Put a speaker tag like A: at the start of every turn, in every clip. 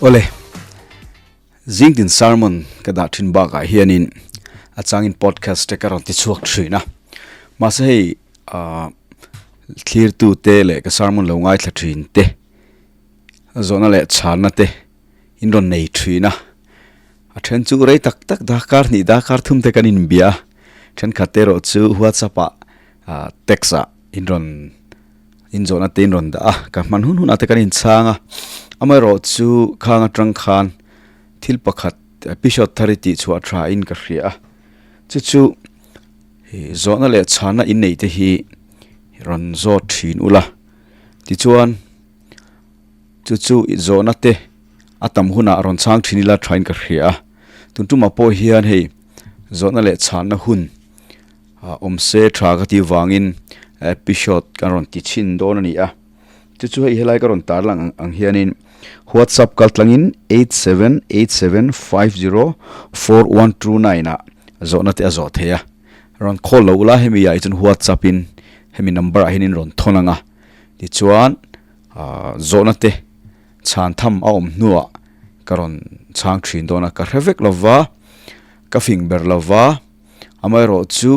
A: Awle, zingtin sermon ka dah thin bakah hianin a changin podcast te ka rawn ti chhuak thin a. Mahse hei ah thlirtu te leh ka sermon lo ngaithla thin te zawhna leh chhanna te in rawn nei thin a. A then chu rei tak tak darkar hnih darkar thum te kan inbia a, thenkhat te erawh chu whatsapp ah ah text ah in rawn In zawhna te in rawn dah a, ka hman hun hunah te kan inchhang a, amaherawhchu khang atang khan thil pakhat episode thar hi tihchhuah tha in ka hria a, chu chu ih zawhna leh chhanna inneih te hi rawn zawt thin ula, tichuan chu chu zawhna te a tam hunah rawn chhang thin ila tha in ka hria a, tun tumah pawh hian hei zawhna leh chhanna hun. Awm se tha ka tih vangin episode kan rawn ti chhin dawn a ni a, chu chu hei helai ka rawn tar lang ang hianin whatsapp kaltlangin 8787504129 ah zawhna te a zawh thei a, rawn call lo ula hemi ah hi chuan whatsapp in hemi number ah hian in rawn thawn ang a, tichuan zawhna te chhan tham a awm hnuah ka rawn chhang thin dawn a, ka hre vek lova ka fing ber lova. Amaherawhchu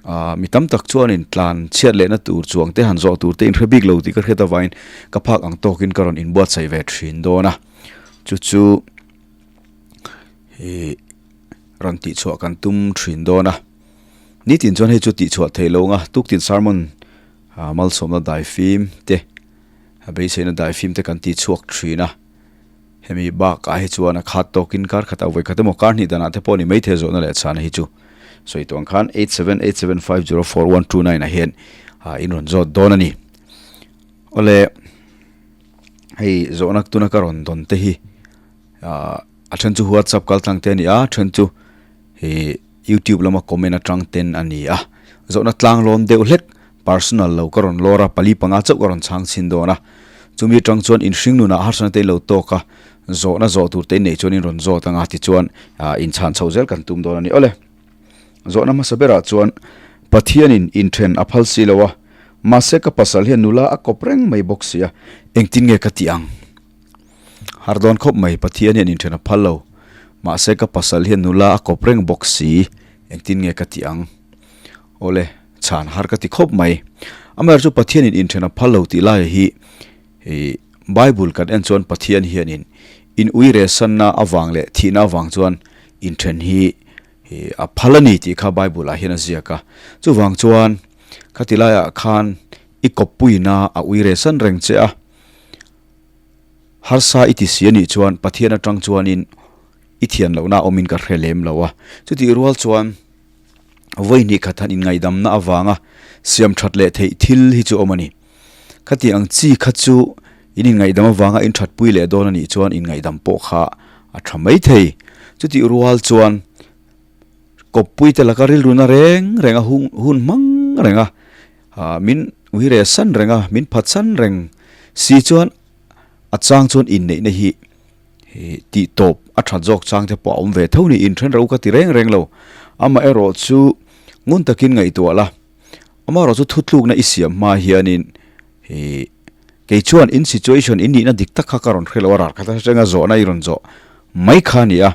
A: ah mi tam tak chuanin tlan chhiat lehna tur chuang te han zawh tur te inhre bik lo tih ka hriat avangin ka phak ang tawkin ka rawn inbuatsaih ve thin dawn a, chu chu ih rawn tihchhuah kan tum thin dawn a. Nitin chuan hei chu tihchhuah theih lo anga tuktin sermon ah malsawmna daifim te beiseina daifim te kan tihchhuak thin a. Hemi bakah hi chuan a khat tawkin kar khatah vawikhat emaw kar hnih danah te pawh ni maithei zawhna leh chhana hi chu sawi tawh ang khan 8787504129 ah hian in rawn zawt dawn a ni. Awle hei zawhna tuna ka rawn dawn te hi a then chu whatsapp kal tlang te a ni a, then chu ih youtube lama comment atang ten a ni a. Zawhna tlang lawn deuh hlek personal lo ka rawn lawr a, pali panga chauh ka rawn chhang chhin dawn a. Chumi atang chuan inhring nunah harsatna te in lo tawk a, zawhna zawh tur te in neih chuan in rawn zawt anga tichuan inchhan chhoh zel kan tum dawn a ni. Awle, zawhna hmasa berah chuan Pathianin inthen a phal si lo a, mahse ka pasal hian nula a kawp reng mai bawk si a, engtin nge ka tih ang? Har dawn khawp mai, Pathian hian inthen a phal lo, mahse ka pasal hian nula a kawp reng bawk si, engtin nge ka tih ang? Awle, chhan har ka ti khawp mai. Amaherawhchu Pathianin inthen a phal lo tih laia hi ih Bible kan en chuan Pathian hianin in ui rehsanna avang leh thihna avang chuan inthen hi ih a phal a ni tih kha Bible ah hian a ziak a. Chuvang chuan khati laiah khan i kawppuina a ui rehsan reng che a, harsa i ti si a nih chuan Pathian atang chuanin i thian lohna awmin ka hre lem lo a. Chutih rual chuan. Vawi hnih khat han inngaihdamna avanga siam that leh theih thil hi chu awm a ni. Khati ang chi kha chu in inngaihdam avanga in that pui leh dawn a nih chuan inngaihdam pawh kha a tha mai thei. Chutih rual chuan kawppui te laka rilruna reng reng a hun hun hmang reng a, min uire san reng a, min phatsan reng si chuan a chang chuan inneihna hi Hi tih tawp a that zawk chang te pawh a awm ve tho ni in then ro ka ti reng reng lo. Amaherawh chu ngun takin ngaihtuah la. Amaherawh chu thutlukna i siam hma hianin hi kei chuan in situation in nihna dik tak kha ka rawn hre lo a ral khat atanga zawhna i rawn zawh mai kha a ni a.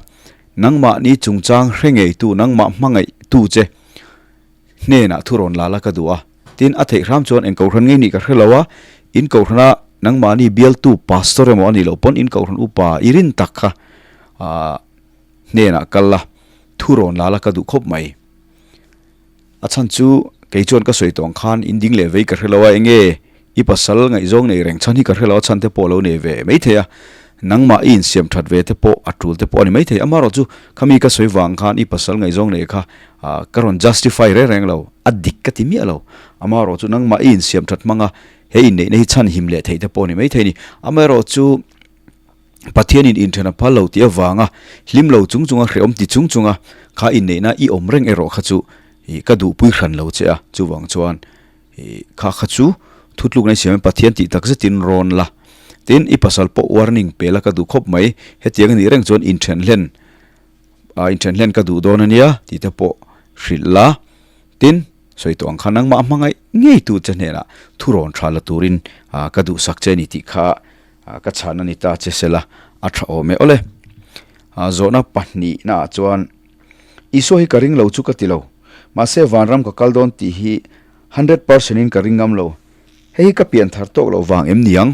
A: Nangmahni chungchang hre ngeitu nangmah hmangaihtu che hnenah thu rawn la la ka duh a. Tin, a theih hram chuan eng kohhran ngei nih ka hre lo a, in kohhrana nangmahni bialtu pastor emaw a nih loh pawn in kohhran upa i rin tak kha hnenah kal la, thu rawn la la ka duh khawp mai. A chhan chu kei chuan ka sawi tawh ang khan in ding leh vei ka hre lo a, enge i pasal ngaihzawng nei reng chhan hi ka hre lo a, chhan te pawh a lo nei ve maithei a, nangmah i insiam that ve te pawh a tul te pawh a ni maithei. Amaherawhchu khami ka sawi vang khan i pasal ngaihzawng nei kha ka rawn justify reng reng lo, a dik ka ti miah lo. Amaherawhchu nangmah i insiam that hmang a, he inneihna hi chhan him leh theih te pawh a ni maithei a ni. Amaherawhchu Pathianin inthen a phal lo tih avanga hlim lo chung chunga hrehawm ti chung chunga kha inneihna i awm reng erawh kha chu ka duhpui hran lo che a, chuvang chuan Kha kha chu thutlukna i siam in Pathian tih tak zetin rawn la. Tin, i pasal pawh warning pe la ka duh khawp mai. Hetiang a nih reng chuan inthen hlen, ah inthen hlen ka duh dawn a nia tih te pawh hrilh la. Tin, sawi tawh ang kha nangmah hmangaih ngei tu che hnenah thu rawn tha la turin ka duhsak che a ni tih kha ka chhan a ni ta che sela. A tha awm e. Awle, zawhna pahnihnaah chuan Isua hi ka ring lo chu ka ti lo. Mahse vanram ka kal dawn tih hi 100% in ka ring ngam lo. Hei hi ka pian thar tawk loh vang em ni ang?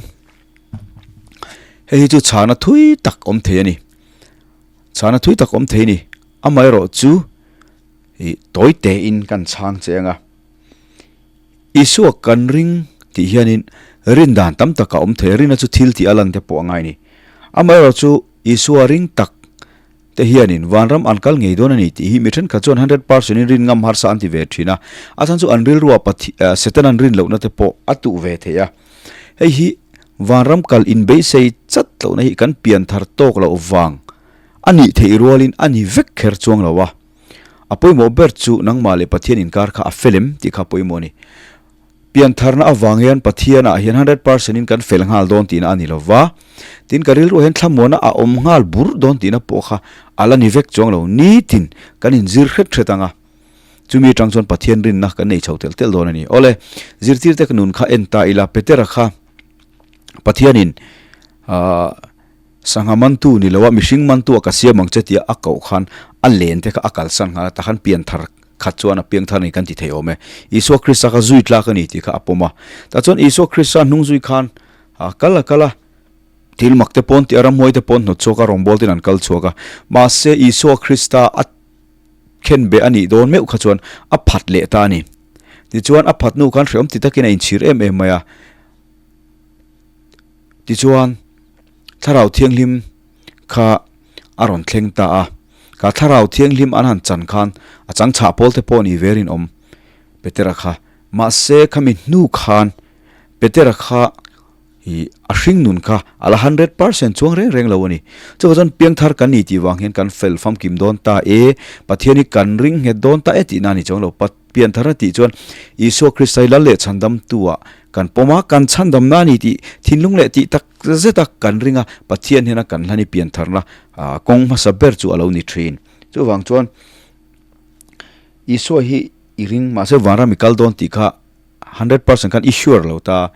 A: Hei hi chu chhana thui tak awm thei a ni. Chhana thui tak awm thei a ni. Amaherawhchu ih tawi tein kan chhang che ang a. Isua kan ring tih hianin rin dan tam tak a awm thei a, rina chu thil tih a lan te pawh a ngai a ni. Amaherawhchu Isua ring tak te hianin vanram an kal ngei dawn a ni tih hi mi thenkhat chuan 100% in rin ngam harsa an ti ve thin a, a chhan chu an rilrua Satan an rin lohna te pawh a tuh ve thei a. Hei hi vanram kal inbeisei chat lohna hi kan pian thar tawk loh vang a nih theih rualin a ni vek kher chuang lo a. A pawimawh ber chu nangmah leh Pathian inkar kha a fel em tih kha a pawimawh a ni. Piantharna avang hian Pathianah hian 100% in kan fel nghal dawn tihna a ni lo va, tin ka rilruah hian thlamuana a awm nghal bur dawn tihna pawh kha a la ni vek chuang lo. Nitin kan inzir hret hret ang a, chumi atang chuan Pathian rinna kan nei chho telh telh dawn a ni. Awle, zirtirte ka nun kha en ta ila, Petera kha Pathianin ahh Sangha mantu ni loa mihring mantu a ka siam ang che tia a koh khan a len te kha a kalsan nghal a, takhan pianthar khat chuan a piangthar a ni kan ti thei awm e. Isua Krista kha zui tlak a ni tih kha a pawm a. Tah chuan Isua Krista hnung zui khan a kal a kal a, thil mak te pawn tih a ramhuai te pawn hnawt chhuak a, rawngbâwl ten an kal chhuak a. Mahse Isua Krista a khen beh a nih dawn meuh kha chuan a phat leh ta a ni. Tichuan a phat hnu khan hrehawm ti takin a inchhir em em mai a. Tichuan, Thlarau Thianghlim kha a rawn thleng ta a. Kha Thlarau Thianghlim an han chan khan a chang chhah pawl te pawh ni ve rinawm Petera kha. Mahse, khami hnu khan Petera kha i a hring nun kha a la 100% chuang reng reng lo a ni. Chuvang chuan piangthar kan ni tih vang hian kan fel famkim dawn ta e, Pathian hi kan ring nghet dawn ta e tihna a ni chuang lo. Pianthar a tih chuan Isua Krista hi Lal leh Chhandamtu-ah kan pawm a, kan chhandamna a ni tih thinlung leh tih tak zeta kan ring a, Pathian hian a kan hlan i piantharna kawng hmasa ber chu a lo ni thin. Chuvang chuan Isua hi i ring mahse vanram i kal dawn tih kha 100% khan i sure lo ta.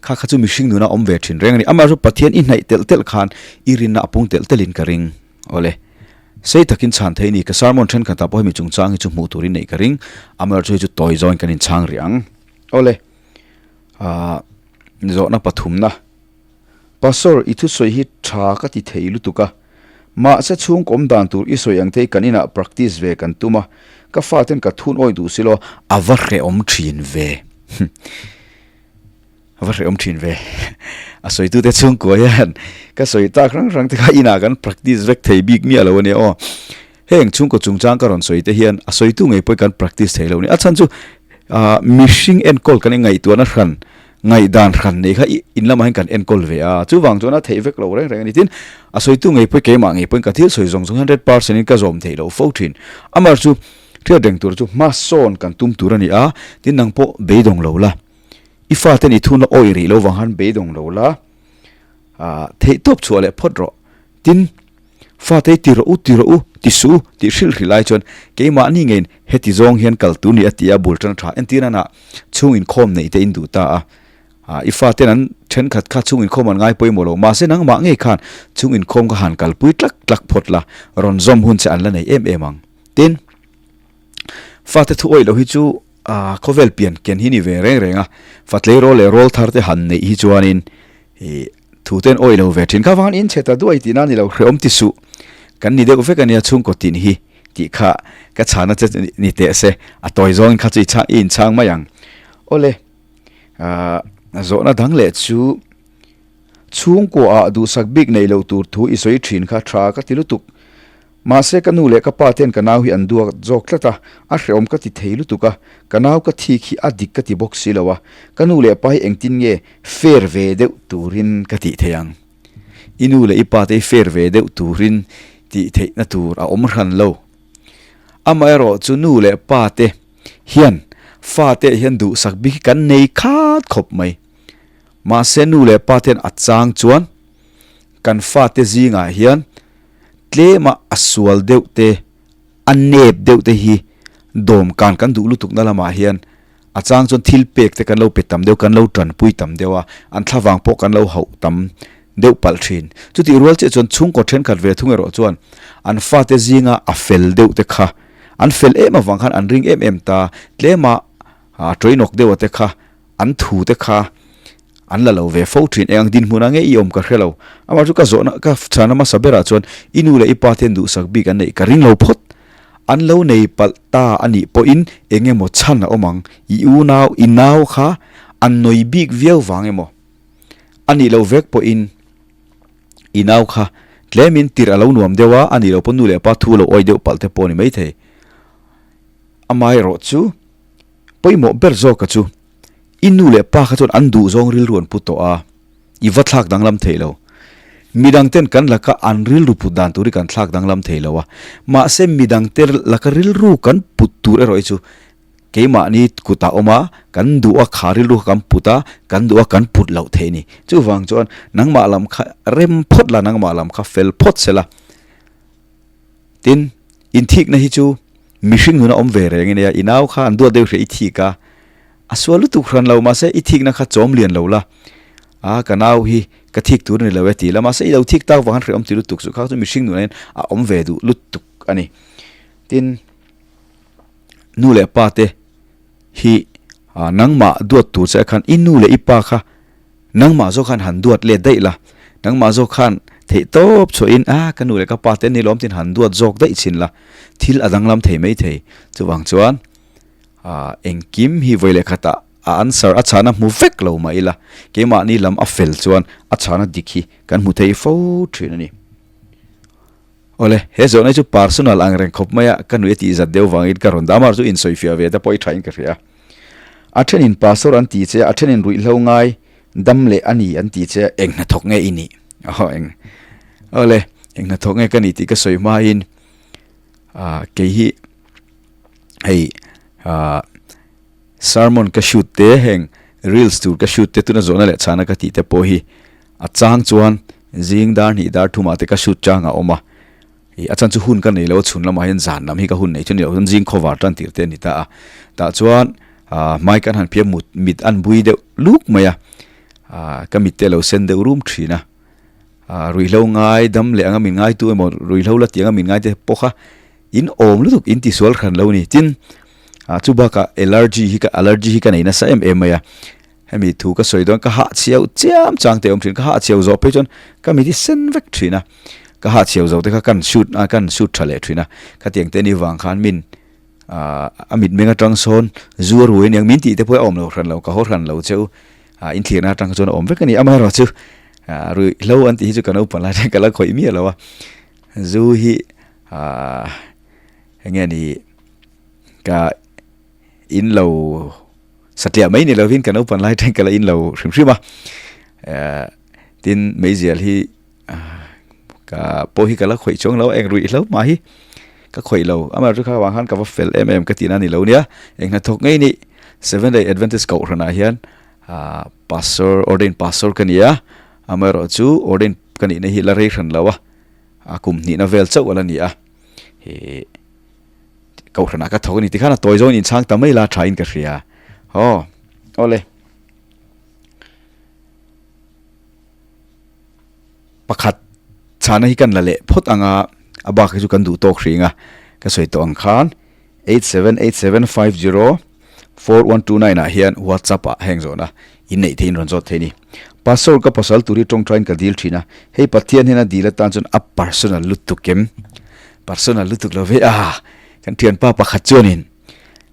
A: Kha kha chu mihring nuna awm ve thin reng a ni. Amaherawhchu Pathian i hnaih telh telh khan i rinna a pung telh telhin ka ring. Awle. Sei takin chhan thei ni. Ka sermon thenkhatah pawh hemi chungchang hi chu hmuh turin neih ka ring. Amaherawhchu hei chu tawi zawngin kan inchhang rih ang. Awle. Aah zawhna pathumna. Pastor, i thusawi hi tha ka ti thei lutuk a. Mahse chhungkaw awm dan tur i sawi ang te hi kan inah practice ve kan tum a. Ka faten ka thun awih duh si lo. A va hrehawm thin ve. A va hrehawm thin ve. A sawitute chhungkua hian ka sawi tak hrang hrang te kha inah kan practice vek thei bik miah lo a nia aw. Heng chhungkaw chungchang ka rawn sawi te hian a sawitu ngei pawhin kan practice thei lo a ni. A chhan chu ah mihring enkawl kan ingaihtuahna hran, ngaihdan hran nei kha in lamah hian kan enkawl ve a. Chuvang chuan a theih vek lo reng reng a ni. Tin, a sawitu ngei pawhin keimah ngei pawhin ka thil sawi zawng zawng 100% in ka zawm theih loh fo thin. Amah chu hriat reng tur chu hmasawn kan tum tur a ni a, tin nang pawh beidawng lo la. I faten i thuna awih rih lo vang khan beidawng lo la, ah theihtawp chhuah leh phawt rawh. Tin, fate i ti rawh u, ti rawh u, ti suh u tih hrilh hrilh lai chuan keimahni ngeiin heti zawng hian kal tur ni a ti a, bul tan a tha. Entir nana chhung inkhawm neih te in duh ta a, ah i faten an thenkhat kha chhung inkhawm an ngai pawimawh lo, mahse nangmah ngei khan chhung inkhawm kha han kalpui tlak tlak phawt la, rawn zawm hun che an la nei em em ang. Tin, fate thu awih loh hi chu A khawvel pian ken hi ni ve reng reng a, fatleirawl leh rawl thar te han neih hi chuanin ih thu ten awih lo ve thin. Kha vang in chhe ta duai tihna a ni lo, hrehawm ti suh. Kan ni deuh vek a nia chhungkaw tin hi tih kha ka chhana che ni teh se, a tawi zawngin kha chu i chhang i inchhang mai ang. Awle, ah zawhna dang leh chu chhungkua ah duhsak bik neih loh tur thu i sawi thin kha tha ka ti lutuk. Mahse ka nu leh ka pa ten ka nau hi an duak zawk tlat a, a hrehawm ka ti thei lutuk a, ka nau ka thik hi a dik ka ti bawk si lo a, ka nu leh pa hi engtin nge fair ve deuh turin ka tih theih ang? I nu leh i pa te hi fair ve deuh turin tih theihna tur a awm hran lo. Amaherawh chu nu leh pa te hian fate hian duhsak bik hi kan nei khat khawp mai. Mahse nu leh pa ten a chang chuan kan fate zingah hian Tlema a sual deuh te, a nep deuh te hi dawmkan kan duh lutukna lamah hian a chang chuan thil pek te kan lo pe tam deuh, kan lo tanpui tam deuh a, an thlavang pawh kan lo hauh tam deuh palh thin. Chutih rual chiah chuan chhungkaw thenkhat ve thung erawh chuan an fate zinga a fel deuh te kha an fel em avang khan an ring em em ta, tlema trainawk deuh a te kha an thu te kha an la lo ve fo thin. Eng ang dinhmunah nge i awm ka hre lo. Amah chu ka zawhna ka chhana hmasa berah chuan i nu leh i pa te duhsak bik an neih ka ring lo phawt. An lo nei palh ta a nih pawhin eng emaw chhan a awm ang. I unau i nau kha an nawi bik viau vang emaw a nih loh vek pawhin i nau kha tlemin tirh a lo nuam deuh a, a nih loh pawh nu leh pa thu a lo awih deuh palh te pawh a ni maithei. Amaherawh chu pawimawh ber zawka chu i nu leh pa kha chuan an duh zawng rilru an pu tawh a, i va thlak danglam thei lo. Midang ten kan laka an rilru put dan tur hi kan thlak danglam thei lo a, mahse midang te laka rilru kan put tur erawh hi chu keimahni kutah awm a, kan duh a kha rilru kha kan put a, kan duh a kan put loh theih a ni. Chuvang chuan nangmah lam kha rem phawt la, nangmah lam kha fel phawt se la. Tin, inthikna hi chu mihring nuna awm ve reng a nia, i nau kha an duat deuh hreh i thik a, a sual lutuk hran lo, mahse i thikna kha chawm lian lo la, a ka nau hi ka thik tur a ni lo e ti la, mahse i lo thik tak vang khan hrehawm ti lutuk chu kha chu mihring nunah hian a awm ve duh lutuk a ni. Tin, nu leh pa te hi nangmah duat tur che khan i nu leh i pa kha Nangmah zawk khan han duat let daih la, nangmah zawk khan theih tawp chhuahin a ka nu leh ka pa te an ni lawm tiin han duat zawk daih chhin la, thil a danglam thei mai thei. Chuvang chuan ah engkim hi vawi leh khatah a answer a chhana hmu vek lo mah ila, keimahni lam a fel chuan a chhana dik hi kan hmu thei fo thin a ni. Awle, he zawhna hi chu personal ang reng khawp mai a, ka nuih a tih zat deuh vangin ka rawn dah a, amaherawhchu insawifiah ve te pawh i thain ka hria. A thenin pastor an ti che a, a thenin ruihhlo ngai dam leh a ni an ti che a, eng hnathawk nge i nih? Aw eng, awle, eng hnathawk nge ka nih tih ka sawi hmain ah kei hi hei ah sermon ka shoot te heng reels tur ka shoot te tuna zawhna leh chhana ka tih te pawh hi A chang chuan zing dar hnih dar thumah te ka shoot chang a awm a, ih a chan chu hun ka nei lo a chhun lamah hian zan lam hi ka hun nei chu ni lo chuan zing khawvar tan tir te a ni ta a, tah chuan ah hmai kan han phiah mut mit an bui deuh luk mai a, ah ka mit te a lo sen deuh rum thin a, ah ruihhlo ngai dam leh anga min ngaitu emaw ruihhlo la tih anga min ngai te pawh kha in awm lutuk in tisual hran lo a ni tin ah chu bakah allergy hi ka allergy hi ka nei nasa em em mai a. Hemi thu ka sawi dawn ka hah chhiau chiam chang te awm thin, ka hah chhiau zawh phei chuan ka mit hi sen vek thin a, ka hah chhiau zo te kha kan shoot a kan shoot tha leh thin a, khatiang te ni vang khan min ah a mit meng atang sawn zu a rui aniang min tih te pawh hi a awm lo hran lo, ka haw hran lo cheu ah in thlirna atang kha chuan a awm vek a ni, amaherawh chu ah ruihhlo an tih hi chu ka naupang lai atang ka la khawih miah lo a, zu hi ah eng nge ni ka in lo. Satliah mai ni lovin ka naupan lai teng ka la in lo hrim hrim a, tin meizial hi ka pawh hi ka la khawih chuang lo a, eng ruih hlo mah hi ka khawih lo, amaherawhchu kha vang khan ka va fel em em ka tihna a ni lo nia, eng hnathawk ngei ni Seventh Day Adventist kohhranah hian pastor ordained pastor ka ni a, amaherawhchu ordained ka nihna hi la rei hran lo a, a kum hnihna vel chauh a la ni a, ih. Kohhranah ka thawk a ni tikhan a tawi zawngin inchhang ta mai la thain ka hria. Aw, awle. Pakhat chhana hi kan la leh phawt anga a bak hi chu kan duh tawk hring a. Ka sawi tawh ang khan 878750 4129 ah hian WhatsApp ah heng zawhna in neih theihin rawn zawt thei a ni. Pastor ka pasal tur hi tawngtaiin ka dil thin a, hei Pathian hian a dil atan chuan a personal lutuk em? Personal lutuk lo ve a, kan thianpa pakhat chuanin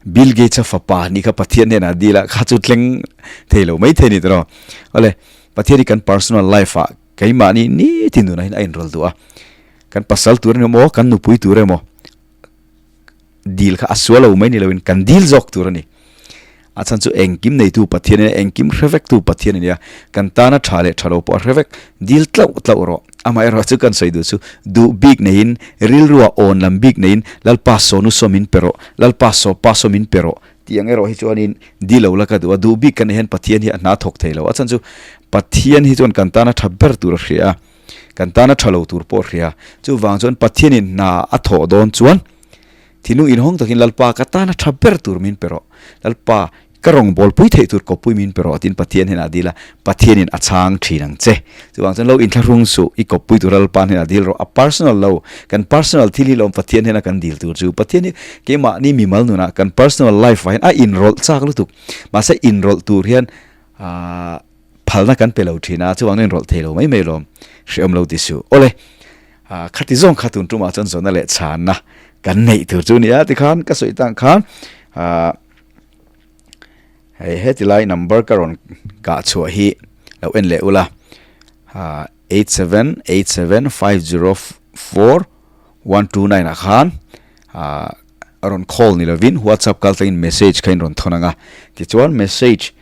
A: Bill Gates a fapa nih kha Pathian hnenah a dil a, kha chu thleng thei lo mai thei a ni tawh. Awle, Pathian hi kan personal life ah keimahni nitin nunah hian a inrawlh duh a, kan pasal tur emaw kan nupui tur emaw, Dil kha a sual lo mai ni loin kan dil zawk tur a ni. A chhan chu engkim neitu Pathian a nia, engkim hre vektu Pathian a nia. Kan tana tha leh tha lo pawh a hre vek. Dil tlauh tlauh rawh. Amaherawh chu kan sawi duh chu duh bik neiin, rilrua awn lam bik neiin Lalpa sawnu saw min pe rawh, Lalpa saw pa saw min pe rawh tih ang erawh hi chuanin dil lo la ka duh a. Duh bik kan nei hian Pathian hi a hna thawk thei lo. A chhan chu Pathian hi chuan kan tana tha ber tur a hria a, kan tana tha lo tur pawh a hria. Chuvang chuan Pathianin hna a thawh dawn chuan Thinlung inhawng takin Lalpa ka tana tha ber tur min pe rawh. Lalpa, Ka rawngbâwl pui theih tur kawppui min pe rawh tiin Pathian hnenah dil a, Pathianin a chhâng ṭhin ang che. Chuvang chuan lo inthlahrung suh, i kawppui tur Lalpa hnenah dil rawh. A personal lo, kan personal thil hi lawm Pathian hnena kan dil tur chu. Pathian hi keimahni mimal nunah kan personal life ah hian a inrawlh châk lutuk. Mahse inrawlh tur hian aah phalna kan pe lo ṭhin a, chuvang chuan inrawlh thei lo mai mai lawm. Hrehawm lo ti suh. Awle, aah khati zawng kha tun ṭumah chuan zawhna leh chhânna kan neih tur chu a ni a, tikhan ka sawi tang khan aah. Hei heti lai number ka rawn kah chhuah hi lo en leh ula 8787504129 ah khan a rawn call ni lovin whatsapp kal tlangin message kha in rawn thawn ang a tichuan message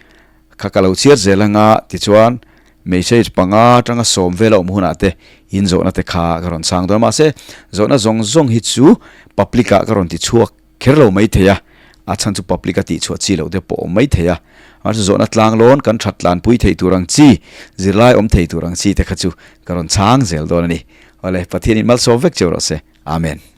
A: kha ka lo chhiar zel ang a tichuan message panga atanga sawm vel a awm hunah te in zawhna te kha ka rawn chhang dawn a mahse zawhna zawng zawng hi chu public ah ka rawn ti chhuak Kher lo mai thei a, a chhan chu public a tihchhuah chi loh te pawh awm mai thei a, mahse zawhna tlang lawn kan that tlanpui thei tur ang chi, zirlai awm thei tur ang chi te kha chu ka rawn chhang zel dawn a ni. Awle, Pathianin malsawm vek cheu rawh se. Amen.